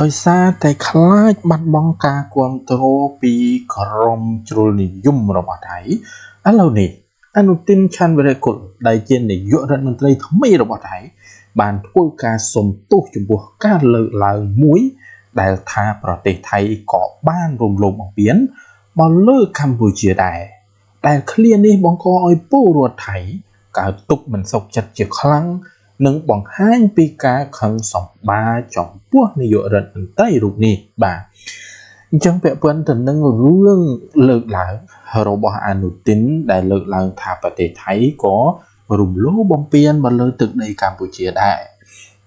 ដោយសារតែខ្លាចបាត់បង់ការគ្រប់គ្រងពីក្រមជ្រុលនិយមរបស់ថៃឥឡូវនេះអនុទិនឆាន់វិរគុលដែលជានាយករដ្ឋមន្ត្រីថ្មីរបស់ថៃបានធ្វើការសុំទោសចំពោះការលើកឡើងមួយដែលថាប្រទេសថៃក៏បានរំលោភបំពានមកលើកម្ពុជាដែរដែលឃ្លានេះបង្កឲ្យពលរដ្ឋថៃកើតទុក្ខមិនសុខចិត្តជាខ្លាំងនិងបង្ហាញពីការខឹងសម្បាចំពោះនាយករដ្ឋមន្ត្រីរូបនេះបាទអញ្ចឹងពាក់ព័ន្ធទៅនឹងរឿងលើកឡើងរបស់អនុទិនដែលលើកឡើងថាប្រទេសថៃក៏រំលោភបំពានមកលើទឹកដីកម្ពុជាដែរ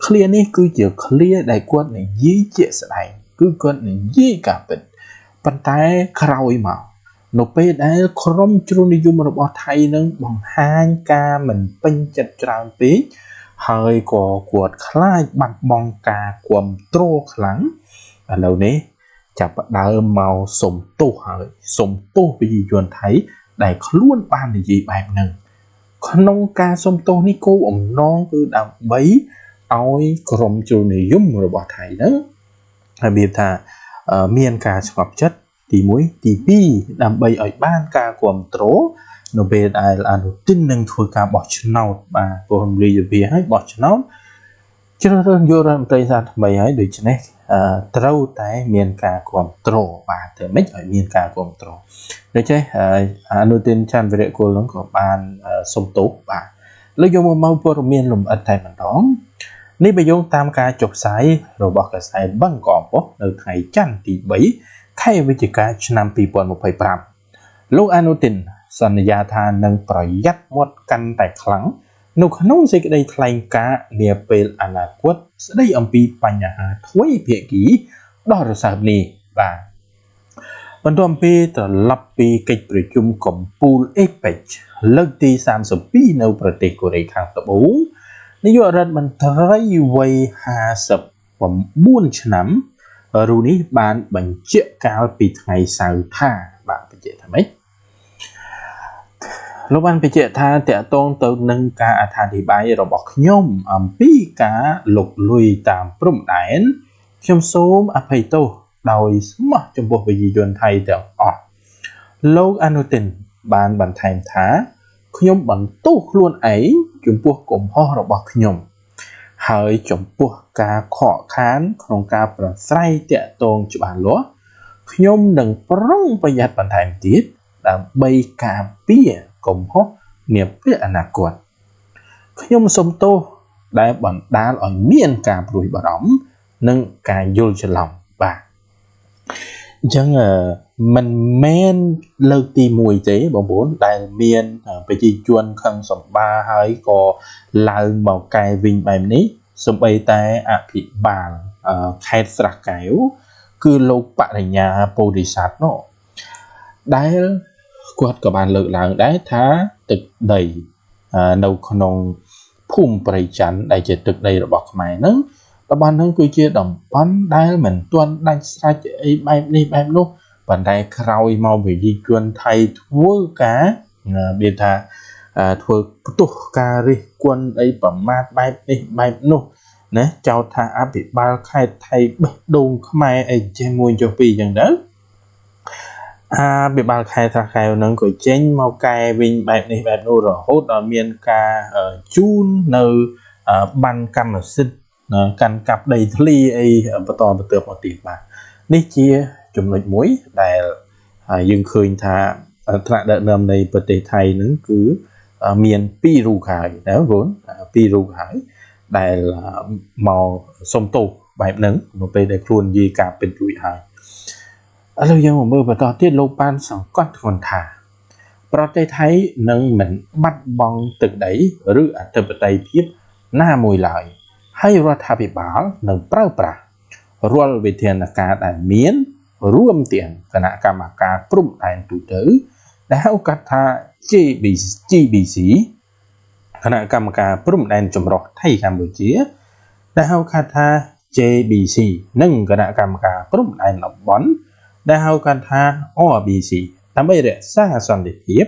ឃ្លានេះគឺជាឃ្លាដែលគាត់និយាយជាក់ស្ដែងគឺគាត់និយាយការពិតប៉ុន្តែក្រោយមកនៅពេលដែលក្រុមជ្រុលនិយមរបស់ថៃនឹងបង្ហាញការមិនពេញចិត្តច្រើនពេកហើយក៏គាត់ខ្លាចបាត់បង់ការគ្រប់គ្រងខ្លាំងឥឡូវនេះចាប់ផ្ដើមមកសុំទោសហើយសុំទោសប្រជាជនថៃដែលខ្លួនបាននិយាយបែបហ្នឹងក្នុងការសុំទោសនេះគោលបំណងគឺដើម្បីឲ្យក្រុមជ្រុលនិយមរបស់ថៃហ្នឹងរបៀបថាមានការស្ងប់ចិត្តទី1ទី2ដើម្បីឲ្យបានការគ្រប់គ្រងនៅពេលដែលអនុទិននឹងធ្វើការបោះឆ្នោតបាទព្រោះរំលាយសភាហើយបោះឆ្នោតជ្រើសរើសយករដ្ឋមន្ត្រីសាថ្មីហើយដូច្នេះត្រូវតែមានការគ្រប់គ្រងបាទធ្វើម៉េចឲ្យមានការគ្រប់គ្រងដូច្នេះអនុទិនចន្ទវិរៈគុលនឹងក៏បានសុំទោសបាទលើកយកមកព័ត៌មានលម្អិតតែម្ដងនេះបើយោងតាមការចុះផ្សាយរបស់កាសែតបឹងកក់ប៉ុស្តិ៍នៅថ្ងៃច័ន្ទទី3ខែវិច្ឆិកាឆ្នាំ2025លោកអនុទិនសន្យាថានឹងប្រយ័ត្នមាត់កាន់តែខ្លាំងនៅក្នុងសេចក្តីថ្លែងការណ៍នាពេលអនាគតស្តីអំពីបញ្ហាទ្វេភាគីដ៏រសើបនេះបាទបន្ទាប់ពីត្រឡប់ពីកិច្ចប្រជុំកំពូល APEC លើកទី32នៅប្រទេសកូរ៉េខាងត្បូងនាយករដ្ឋមន្ត្រីវ័យ59ឆ្នាំរូបនេះបានបញ្ជាក់កាលពីថ្ងៃសៅរ៍ថាបាទបញ្ជាក់ថាម៉េចលោកបានបញ្ជាក់ថាតកតងទៅនឹងការអត្ថាធិប្បាយរបស់ខ្ញុំអំពីការលុកលុយតាមព្រំដែនខ្ញុំសូមអភ័យទោសដោយស្មោះចំពោះប្រជាជនថៃទាំងអស់លោកអនុទិនបានបន្ថែមថាខ្ញុំបន្ទោសខ្លួនឯងចំពោះកំហុសរបស់ខ្ញុំហើយចំពោះការខកខានក្នុងការប្រស្រ័យតាក់ទងច្បាស់លាស់ខ្ញុំនឹងប្រុងប្រយ័ត្នបន្ថែមទៀតដើម្បីការពារកំហុសនាពេលអនាគតខ្ញុំសូមទោសដែលបណ្ដាលឲ្យមានការព្រួយបារម្ភនិងការយល់ច្រឡំបាទអញ្ចឹងមិនមែនលើកទី1ទេបងប្អូនដែលមានប្រជាជនខឹងសម្បាហើយក៏ឡើងមកកែវិញបែបនេះសូម្បីតែអភិបាលខេត្តស្រះកែវគឺលោកបរិញ្ញាពោធិសត្វនោះដែលគាត់ក៏បានលើកឡើងដែរថាទឹកដីនៅក្នុងភូមិព្រៃច័ន្ទដែលជាទឹកដីរបស់ខ្មែរហ្នឹងតំបន់ហ្នឹងគឺជាតំបន់ដែលមិនទាន់ដាច់ស្រេចអីបែបនេះបែបនោះប៉ុន្តែក្រោយមកប្រជាជនថៃធ្វើការរបៀបថាធ្វើផ្ទុះការរិះគន់អីប្រមាថបែបនេះបែបនោះណាចោទថាអភិបាលខេត្តថៃបេះដូងខ្មែរអីចេះមួយចុះពីរអញ្ចឹងទៅអភិបាលខេត្តស្រះកែវនឹងក៏ចេញមកកែវិញបែបនេះបែបនោះរហូតដល់មានការជូននៅបានកម្មសិទ្ធិកាន់កាប់ដីធ្លីអីបន្តបន្ទាប់មកទៀតបាទនេះជាចំណុចមួយដែលយើងឃើញថាថ្នាក់ដឹកនាំនៃប្រទេសថៃនឹងគឺមានពីររូបហើយណាបងប្អូនពីររូបហើយដែលមកសុំទោសបែបហ្នឹងនៅពេលដែលខ្លួននិយាយការពិតរួចហើយឥឡូវយើងមកមើលបន្តទៀតលោកបានសង្កត់ធ្ងន់ថាប្រទេសថៃនឹងមិនបាត់បង់ទឹកដីឬអធិបតេយ្យភាពណាមួយឡើយហើយរដ្ឋាភិបាលនឹងប្រើប្រាស់រាល់វិធានការដែលមានរួមទាំងគណៈកម្មការព្រំដែនទូទៅដែលហៅកាត់ថា GBC គណៈកម្មការព្រំដែនចម្រុះថៃកម្ពុជាដែលហៅកាត់ថា JBC និងគណៈកម្មការព្រំដែនតំបន់ដែលហៅកាត់ថា RBC ដើម្បីរក្សាសន្តិភាព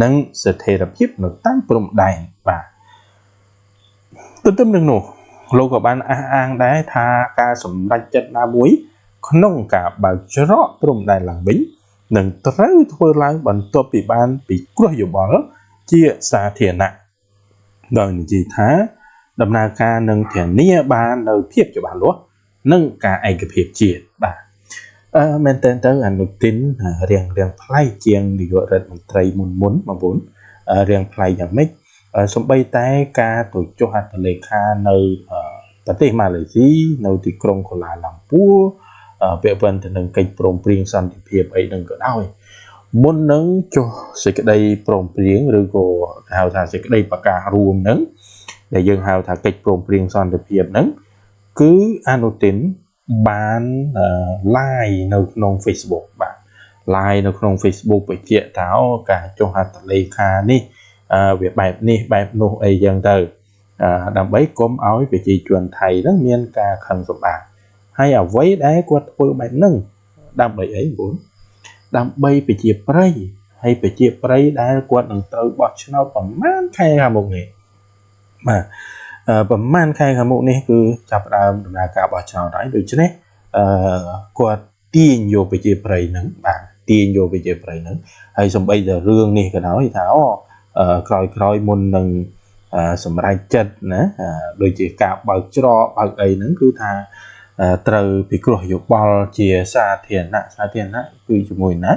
និងស្ថិរភាពនៅតាមព្រំដែនបាទទន្ទឹមនឹងនោះ លោកក៏បានអះអាងដែរថាការសម្រេចចិត្តណាមួយក្នុងការបើកច្រកព្រំដែនឡើងវិញនឹងត្រូវធ្វើឡើងបន្ទាប់ពីបានពិគ្រោះយោបល់ជាសាធារណៈដោយនិយាយថាដំណើរការនឹងធានាបាននូវភាពច្បាស់លាស់និងការឯកភាពជាតិបាទមែនតើទៅអនុទិនរៀងប្លែកជាងនាយករដ្ឋមន្ត្រីមុនបងប្អូនរៀងប្លែកយ៉ាងម៉េចសំបីតែការទៅចុះហត្ថលេខានៅប្រទេសម៉ាឡេស៊ីនៅទីក្រុងកូឡាឡាំពួរពាក់ព័ន្ធទៅនឹងកិច្ចព្រមព្រៀងសន្តិភាពអីនឹងក៏ដោយមុននឹងចុះសេចក្តីព្រមព្រៀងឬក៏ហៅថាសេចក្តីប្រកាសរួមនឹងដែលយើងហៅថាកិច្ចព្រមព្រៀងសន្តិភាពហ្នឹងគឺអនុទិនបាន live នៅក្នុង Facebook បាទ live នៅក្នុង Facebook បញ្ជាក់ថាការចុះហត្ថលេខានេះវាបែបនេះបែបនោះអីចឹងទៅដើម្បីកុំឲ្យប្រជាជនថៃហ្នឹងមានការខឹងសម្បារហើយអ្វីដែលគាត់ធ្វើបែបហ្នឹងដើម្បីអីបងប្អូនដើម្បីប្រជាប្រិយហើយប្រជាប្រិយដែលគាត់នឹងត្រូវបោះឆ្នោតប្រហែលខែខាងមុខនេះបាទប្រហែលខែខាងមុខនេះគឺចាប់ផ្ដើមដំណើរការបោះឆ្នោតហើយដូច្នេះគាត់ទាញយកប្រជាប្រិយហ្នឹងបាទទាញយកប្រជាប្រិយហ្នឹងហើយសំបីតែរឿងនេះក៏ដោយថាក្រោយមុននឹងសម្រេចចិត្តណាដូចជាការបើកច្រកបើកអីហ្នឹងគឺថាត្រូវពិគ្រោះយោបល់ជាសាធារណៈគឺជាមួយណា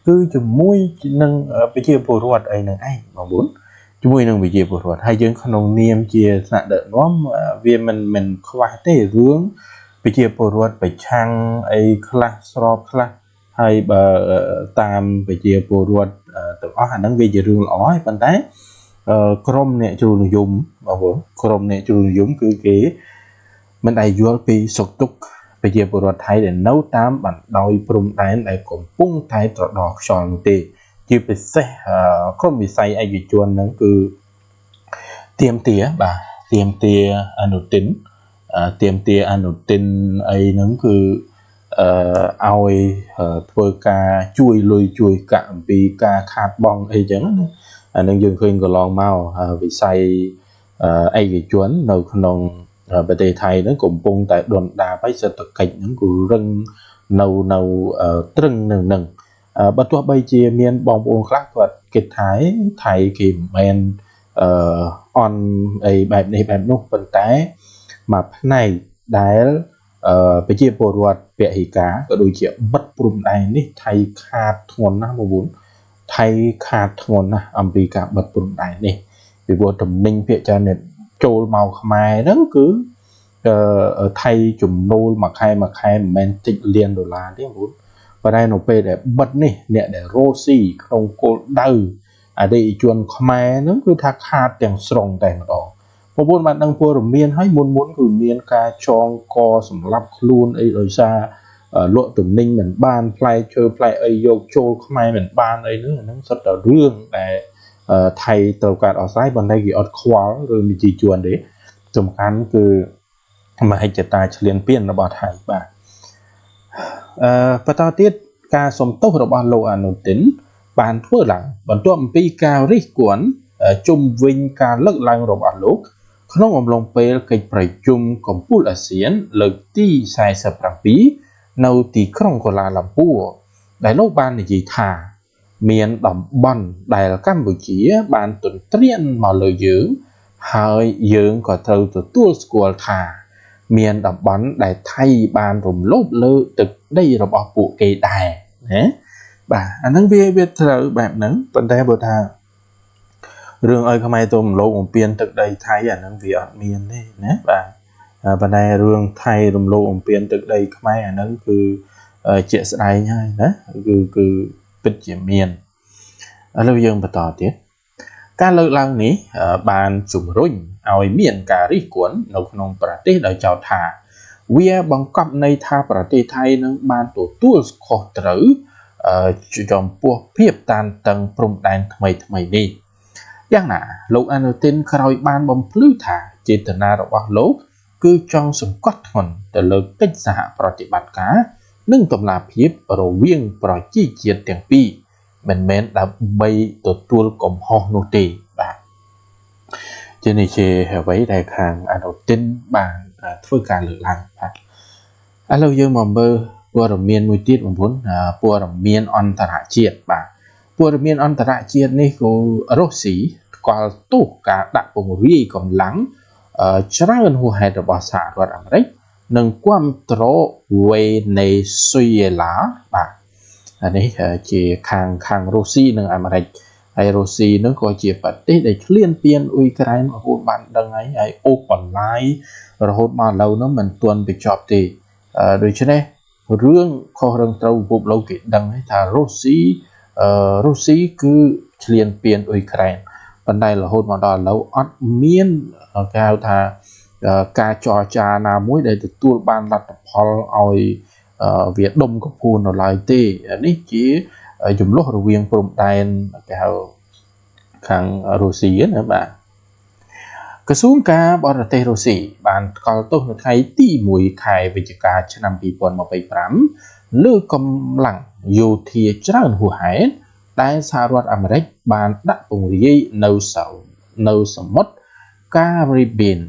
គឺជាមួយនឹងប្រជាពលរដ្ឋអីហ្នឹងឯងបងប្អូនជាមួយនឹងប្រជាពលរដ្ឋហើយយើងក្នុងនាមជាថ្នាក់ដឹកនាំវាមិនខ្វះទេរឿងប្រជាពលរដ្ឋប្រឆាំងអីខ្លះស្របខ្លះហើយបើតាមប្រជាពលរដ្ឋទាំងអស់អាហ្នឹងវាជារឿងល្អហើយប៉ុន្តែក្រុមអ្នកជ្រុលនិយមបងប្អូនក្រុមអ្នកជ្រុលនិយមគឺគេមិនដែលយល់ពីសុខទុក្ខប្រជាពលរដ្ឋថៃដែលនៅតាមបណ្ដោយព្រំដែនដែលកំពុងតែត្រដរខ្យល់នោះទេជាពិសេសក្រុមវិស័យឯកជនហ្នឹងគឺទាមទារបាទទាមទារអនុទិនទាមទារអនុទិនអីហ្នឹងគឺឲ្យធ្វើការជួយលុយជួយកាក់អំពីការខាតបង់អីចឹងណាអានឹងយើងឃើញកន្លងមកវិស័យឯកជននៅក្នុងប្រទេសថៃហ្នឹងកំពុងតែដុនដាបហើយសេដ្ឋកិច្ចហ្នឹងគឺរឹងនៅត្រឹងនឹងបើទោះបីជាមានបងប្អូនខ្លះគាត់គិតថាថៃគេមិនមែនអន់អីបែបនេះបែបនោះប៉ុន្តែមួយផ្នែកដែលប្រជាពលរដ្ឋពហិការក៏ដូចជាបិទព្រំដែននេះថៃខាតធ្ងន់ណាស់បងប្អូនថៃខាតធ្ងន់ណាស់អំពីការបិទព្រំដែននេះពីព្រោះទំនិញភាគច្រើនចូលមកខ្មែរហ្នឹងគឺថៃចំណូលមួយខែមិនមែនតិចលានដុល្លារទេបងប្អូនប៉ុន្តែនៅពេលដែលបិទនេះអ្នកដែលរស់ស៊ីក្នុងគោលដៅអតិថិជនខ្មែរហ្នឹងគឺថាខាតទាំងស្រុងតែម្ដងបងប្អូនបានដឹងព័ត៌មានហើយមុនគឺមានការចងកសម្លាប់ខ្លួនអីដោយសារលក់ទំនិញមិនបានផ្លែឈើផ្លែអីយកចូលខ្មែរមិនបានអីហ្នឹងអាហ្នឹងសុទ្ធតែរឿងដែលថៃត្រូវការដោះស្រាយប៉ុន្តែគេអត់ខ្វល់រឿងប្រជាជនទេសំខាន់គឺមហិច្ឆតាឈ្លានពានរបស់ថៃបាទបន្តទៀតការសំទោសរបស់លោកអនុទិនបានធ្វើឡើងបន្ទាប់អំពីការរិះគន់ជុំវិញការលើកឡើងរបស់លោកក្នុងអំឡុងពេលកិច្ចប្រជុំកំពូលអាស៊ានលើកទី47នៅទីក្រុងកូឡាឡាំពួរដែលលោកបាននិយាយថាមានតំបន់ដែលកម្ពុជាបានទន្ទ្រានមកលើយើងហើយយើងក៏ត្រូវទទួលស្គាល់ថាមានតំបន់ដែលថៃបានរំលោភលើទឹកដីរបស់ពួកគេដែរណាបាទអាហ្នឹងវាត្រូវបែបហ្នឹងប៉ុន្តែបើថារឿងឲ្យខ្មែរទៅរំលោភបំពានទឹកដីថៃអាហ្នឹងវាអត់មានទេណាបាទប៉ុន្តែរឿងថៃរំលោភបំពានទឹកដីខ្មែរអាហ្នឹងគឺជាក់ស្ដែងហើយណាគឺពិតជាមានឥឡូវយើងបន្តទៀតការលើកឡើងនេះបានជំរុញឲ្យមានការរិះគន់នៅក្នុងប្រទេសដោយចោទថាវាបង្កប់ន័យថាប្រទេសថៃនឹងបានទទួលខុសត្រូវចំពោះភាពតានតឹងព្រំដែនថ្មីនេះយ៉ាងណាលោកអនុទិនក្រោយបានបំភ្លឺថាចេតនារបស់លោកគឺចង់សង្កត់ធ្ងន់ទៅលើកិច្ចសហប្រតិបត្តិការនិងតម្លាភាពរវាងប្រជាជាតិទាំងពីរមិនមែនដើម្បីទទួលកំហុសនោះទេបាទ ជានេះជាអ្វីដែលខាងអនុទិនបានធ្វើការលើកឡើងបាទឥឡូវយើងមកមើលព័ត៌មានមួយទៀតបងប្អូនព័ត៌មានអន្តរជាតិបាទព័ត៌មានអន្តរជាតិនេះក៏រុស្ស៊ីថ្កោលទោសការដាក់ពង្រាយកម្លាំងច្រើនហួសហេតុរបស់សហរដ្ឋអាមេរិកនិងគាំទ្រវេណេស៊ុយអេឡាបាទនេះជាខាងរុស្ស៊ីនិងអាមេរិកហើយរុស្ស៊ីនឹងក៏ជាប្រទេសដែលឈ្លានពានអ៊ុយក្រែនបងប្អូនបានដឹងហើយហើយអូសបន្លាយរហូតមកឥឡូវនោះមិនទាន់បញ្ចប់ទេដូច្នេះរឿងខុសរឿងត្រូវពិភពលោកគេដឹងហើយថារុស្ស៊ីគឺឈ្លានពានអ៊ុយក្រែនប៉ុន្តែរហូតមកដល់ឥឡូវអត់មានគេហៅថាការចរចាណាមួយដែលទទួលបានលទ្ធផលឲ្យវាដុំកំភួននៅឡើយទេនេះជាចំនួនរវាងព្រំដែនគេហៅខាងរុស្ស៊ីណាបាទក្រសួងការបរទេសរុស្ស៊ីបានថ្កោលទោសនៅថ្ងៃទី1ខែវិច្ឆិកាឆ្នាំ2025លើកម្លាំងយោធាច្រើនហួសហេតុដែលសហរដ្ឋអាមេរិកបានដាក់ពង្រាយនៅសមុទ្រការីបៀន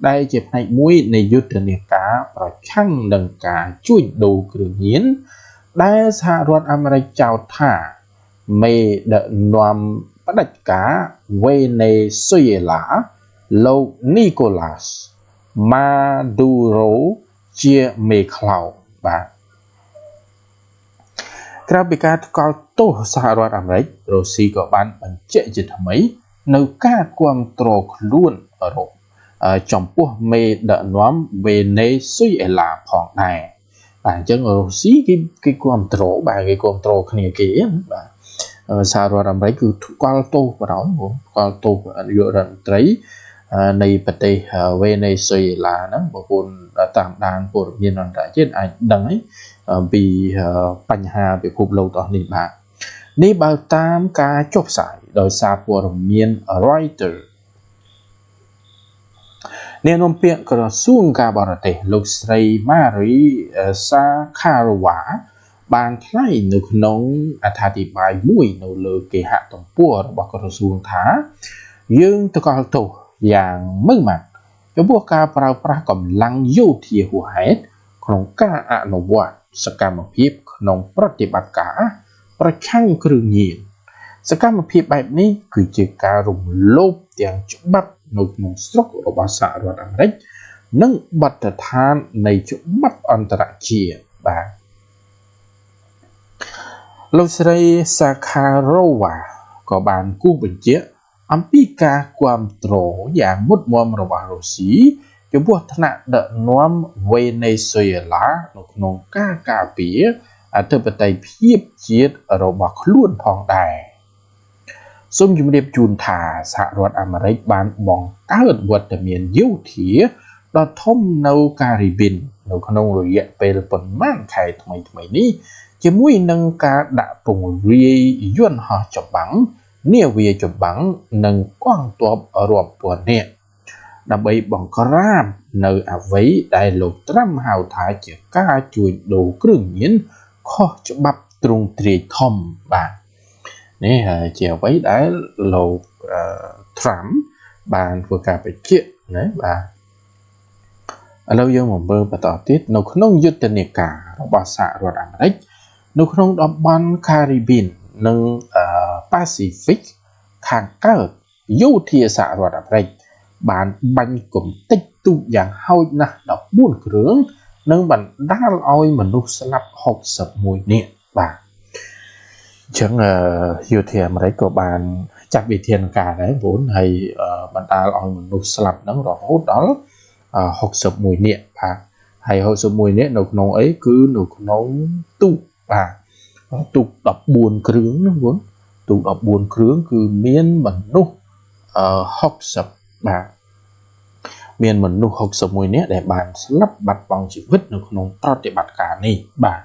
ដែលជាផ្នែកមួយនៃយុទ្ធនាការប្រឆាំងនឹងការជួញដូរគ្រឿងញៀនដែលសហរដ្ឋអាមេរិកចោទថាមេដឹកនាំផ្ដាច់ការវេណេស៊ុយអេឡាលោកនីកូឡាសម៉ាឌូរ៉ូជាមេខ្លោងបាទក្រៅពីការថ្កោលទោសសហរដ្ឋអាមេរិករុស្ស៊ីក៏បានបញ្ជាក់ជាថ្មីនៅការគាំទ្រខ្លួនចំពោះមេដឹកនាំវេណេស៊ុយអេឡាផងដែរបាទអញ្ចឹងរុស្ស៊ីគេគាំទ្របាទគេគាំទ្រគ្នាគេបាទសហរដ្ឋអាមេរិកគឺថ្កោលទោសបណ្ដោយថ្កោលទោសនាយករដ្ឋមន្ត្រីនៃប្រទេសវេណេស៊ុយអេឡាហ្នឹងបងប្អូនតាមដានព័ត៌មានអន្តរជាតិអាចដឹងហើយពីបញ្ហាពិភពលោកទាំងនេះបាទនេះបើតាមការចុះផ្សាយដោយសារព័ត៌មាន Reuters អ្នកនាំពាក្យក្រសួងការបរទេសលោកស្រីម៉ារីសាខារ៉ូវ៉ាបានថ្លែងនៅក្នុងអត្ថាធិប្បាយមួយនៅលើគេហទំព័ររបស់ក្រសួងថាយើងថ្កោលទោសយ៉ាងម៉ឺងម៉ាត់ចំពោះការប្រើប្រាស់កម្លាំងយោធាហួសហេតុក្នុងការអនុវត្តសកម្មភាពក្នុងប្រតិបត្តិការប្រឆាំងគ្រឿងញៀនសកម្មភាពបែបនេះគឺជាការរំលោភទាំងច្បាប់នៅក្នុងស្រុករបស់សហរដ្ឋអាមេរិកនិងបទដ្ឋាននៃច្បាប់អន្តរជាតិបាទលោកស្រីសាខារ៉ូវ៉ាក៏បានគូសបញ្ជាក់អំពីការគាំទ្រយ៉ាងមុតមមរបស់រុស្ស៊ីចំពោះថ្នាក់ដឹកនាំវេណេស៊ុយអេឡានៅក្នុងការការពារអធិបតេយ្យភាពជាតិរបស់ខ្លួនផងដែរសូមជម្រាបជូនថាសហរដ្ឋអាមេរិកបានបង្កើតវត្តមានយោធាដ៏ធំនៅការីបៀននៅក្នុងរយៈពេលប៉ុន្មានខែថ្មីៗនេះជាមួយនឹងការដាក់ពង្រាយយន្តហោះចម្បាំងនាវាចម្បាំងនិងកងទ័ពរាប់ពាន់នាក់ដើម្បីបង្ក្រាបនៅអ្វីដែលលោកត្រាំហៅថាជាការជួញដូរគ្រឿងញៀនខុសច្បាប់ទ្រង់ទ្រាយធំបាទនេះជាអ្វីដែលលោកត្រាំបានធ្វើការបញ្ជាក់ណាបាទឥឡូវយើងមកមើលបន្តទៀតនៅក្នុងយុទ្ធនាការរបស់សហរដ្ឋអាមេរិកនៅក្នុងតំបន់ការីបៀននិងប៉ាស៊ីហ្វិកខាងកើតយោធាសហរដ្ឋអាមេរិកបានបាញ់កំទេចទូកយ៉ាងហោចណាស់14គ្រឿងនិងបណ្ដាលឲ្យមនុស្សស្លាប់61នាក់បាទអញ្ចឹងយោធាអាមេរិកក៏បានចាត់វិធានការដែរបងប្អូនហើយបណ្ដាលឲ្យមនុស្សស្លាប់ហ្នឹងរហូតដល់61នាក់បាទហើយ61នាក់នៅក្នុងអីគឺនៅក្នុងទូកបាទទូក14គ្រឿងណាបងប្អូនទូក14គ្រឿងគឺមានមនុស្ស60បាទមានមនុស្ស61នាក់ដែលបានស្លាប់បាត់បង់ជីវិតនៅក្នុងប្រតិបត្តិការនេះបាទ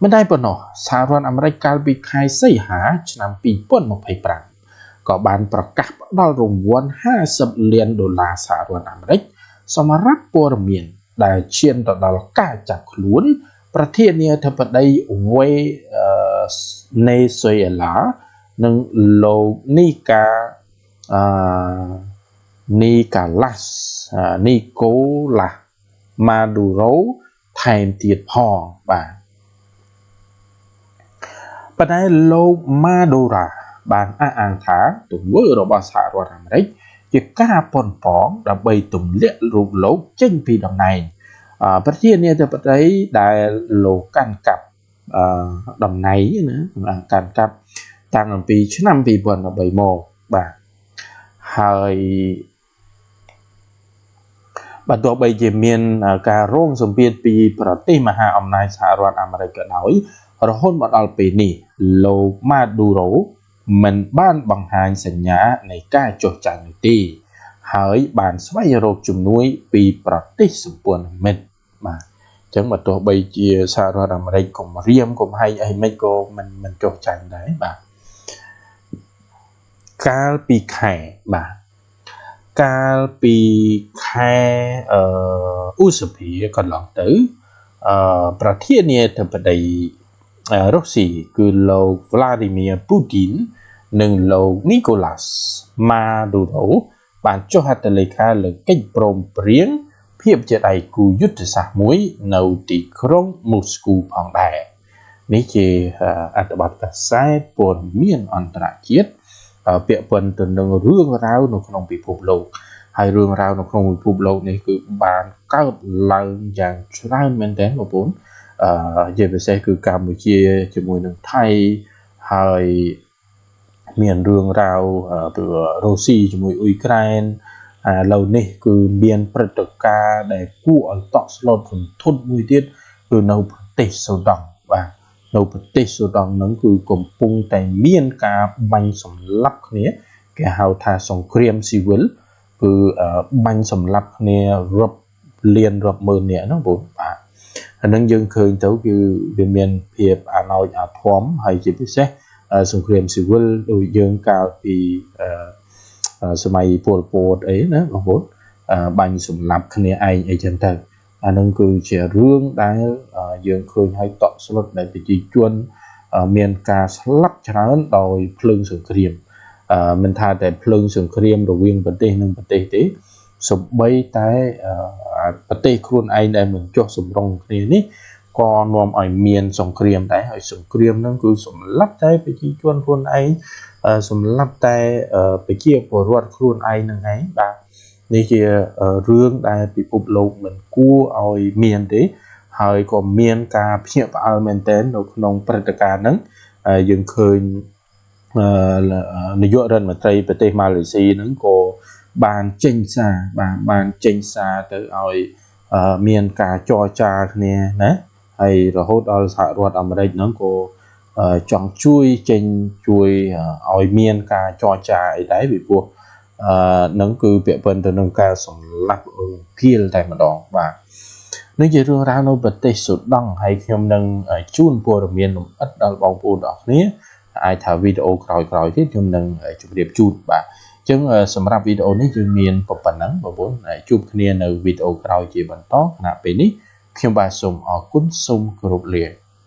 មិនតែប៉ុណ្ណោះសហរដ្ឋអាមេរិកកាលពីខែសីហាឆ្នាំ2025ក៏បានប្រកាសផ្ដល់រង្វាន់50លានដុល្លារសហរដ្ឋអាមេរិកសម្រាប់ព័ត៌មានដែលឈានទៅដល់ការចាប់ខ្លួនប្រធានាធិបតីវេណេស៊ុយអេឡានិងលោកនីកា អឺនីកាឡាស់នីកូឡាស់ម៉ាឌូរ៉ូថែមទៀតផងបាទប៉ុន្តែលោកម៉ាឌូរ៉ាបានអះអាងថាទង្វើរបស់សហរដ្ឋអាមេរិកជាការប៉ុនប៉ងដើម្បីទម្លាក់រូបលោកចេញពីតំណែងប្រធានាធិបតីដែលលោកកាន់កាប់តំណែងណាកាន់កាប់តាំងអំពីឆ្នាំ2013មកបាទហើយបើទោះបីជាមានការរងសម្ពាធពីប្រទេសមហាអំណាចសហរដ្ឋអាមេរិកក៏ដោយរហូតមកដល់ពេលនេះលោកម៉ាឌូរ៉ូមិនបានបង្ហាញសញ្ញានៃការចុះចាញ់នោះទេហើយបានស្វែងរកជំនួយពីប្រទេសសម្ព័ន្ធមិត្តបាទអញ្ចឹងបើទោះបីជាសហរដ្ឋអាមេរិកគំរាមកំហែងអីមិនក៏មិនចុះចាញ់ដែរបាទកាលពីខែបាទកាលពីខែឧសភាកន្លងទៅប្រធានាធិបតីរុស្ស៊ីគឺលោក Vladimir Putin និងលោក Nicolas Maduro បានចុះហត្ថលេខាលើកិច្ចព្រមព្រៀងភាពជាដៃគូយុទ្ធសាស្ត្រមួយនៅទីក្រុងមូស្គូផងដែរនេះជាអត្ថបទកាសែតព័ត៌មានអន្តរជាតិពាក់ព័ន្ធទៅនឹងរឿងរ៉ាវនៅក្នុងពិភពលោកហើយរឿងរ៉ាវនៅក្នុងពិភពលោកនេះគឺបានកើតឡើងយ៉ាងច្រើនមែនទែនបងប្អូនជាពិសេសគឺកម្ពុជាជាមួយនឹងថៃហើយមានរឿងរ៉ាវពីរុស្ស៊ីជាមួយអ៊ុយក្រែនឥឡូវនេះគឺមានព្រឹត្តិការណ៍ដែលគួរឲ្យតក់ស្លុតសន្ធត់មួយទៀតគឺនៅប្រទេសសូដង់បាទនៅប្រទេសសូដង់ហ្នឹងគឺកំពុងតែមានការបាញ់សម្លាប់គ្នាគេហៅថាសង្គ្រាមស៊ីវិលគឺបាញ់សម្លាប់គ្នារាប់លានរាប់ម៉ឺននាក់ហ្នឹងបងបាទអានឹងយើងឃើញទៅគឺវាមានភាពអាណោចអាធំហើយជាពិសេសសង្គ្រាមស៊ីវិលដូចយើងកាលពីសម័យពលពតអីណាបងប្អូនបាញ់សម្លាប់គ្នាឯងអីចឹងទៅអានឹងគឺជារឿងដែលយើងឃើញឲ្យតក់ស្លុតដែលប្រជាជនមានការស្លាប់ច្រើនដោយភ្លើងសង្គ្រាមមិនថាតែភ្លើងសង្គ្រាមរវាងប្រទេសនិងប្រទេសទេសូម្បីតែប្រទេសខ្លួនឯងដែលមិនចុះសម្រុងគ្នានេះក៏នាំឲ្យមានសង្គ្រាមដែរហើយសង្គ្រាមហ្នឹងគឺសម្លាប់តែប្រជាជនខ្លួនឯងសម្លាប់តែប្រជាពលរដ្ឋខ្លួនឯងនឹងឯងបាទនេះជារឿងដែលពិភពលោកមិនគួរឲ្យមានទេហើយក៏មានការភ្ញាក់ផ្អើលមែនទែននៅក្នុងព្រឹត្តិការណ៍ហ្នឹងយើងឃើញនាយករដ្ឋមន្ត្រីប្រទេសម៉ាឡេស៊ីហ្នឹងក៏បានចេញសារបាទបានចេញសារទៅឲ្យមានការចរចាគ្នាណាហើយរហូតដល់សហរដ្ឋអាមេរិកហ្នឹងក៏ចង់ជួយចេញជួយឲ្យមានការចរចាអីដែរពីព្រោះនឹងគឺពាក់ព័ន្ធទៅនឹងការសម្លាប់រង្គាលតែម្ដងបាទនេះជារឿងរ៉ាវនៅប្រទេសសូដង់ហើយខ្ញុំនឹងជូនព័ត៌មានលម្អិតដល់បងប្អូនទាំងអស់គ្នាអាចថាវីដេអូក្រោយៗទៀតខ្ញុំនឹងជម្រាបជូនបាទអញ្ចឹងសម្រាប់វីដេអូនេះយើងមានប៉ុណ្ណឹងបងប្អូនជួបគ្នានៅវីដេអូក្រោយជាបន្តខណៈពេលនេះខ្ញុំបាទសូមអរគុណសូមគោរពលា